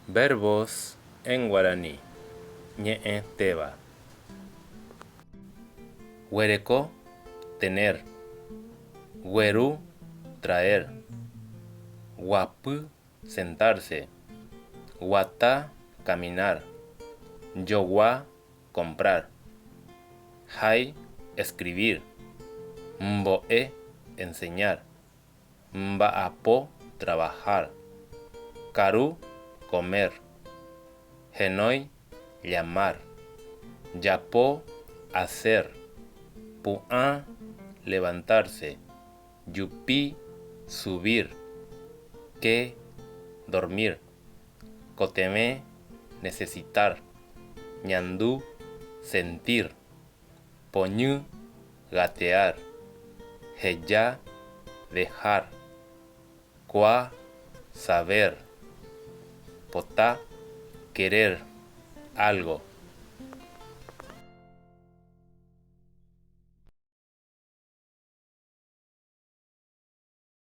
Verbos en guaraní, ñe'ẽ téva. Guereko, tener. Gueru, traer. Guapy, sentarse. Guata, caminar. Jogua, comprar. Hai, escribir. Mbo'e, enseñar. Mba'apo, trabajar. Karu, comer. Henói, llamar. Japo, hacer. Pu'ã, levantarse. Jupi, subir. Ke, dormir. Kotevẽ, necesitar. Ñandu, sentir. Poñy, gatear. Heja, dejar. Kua, saber. Pota, querer, algo.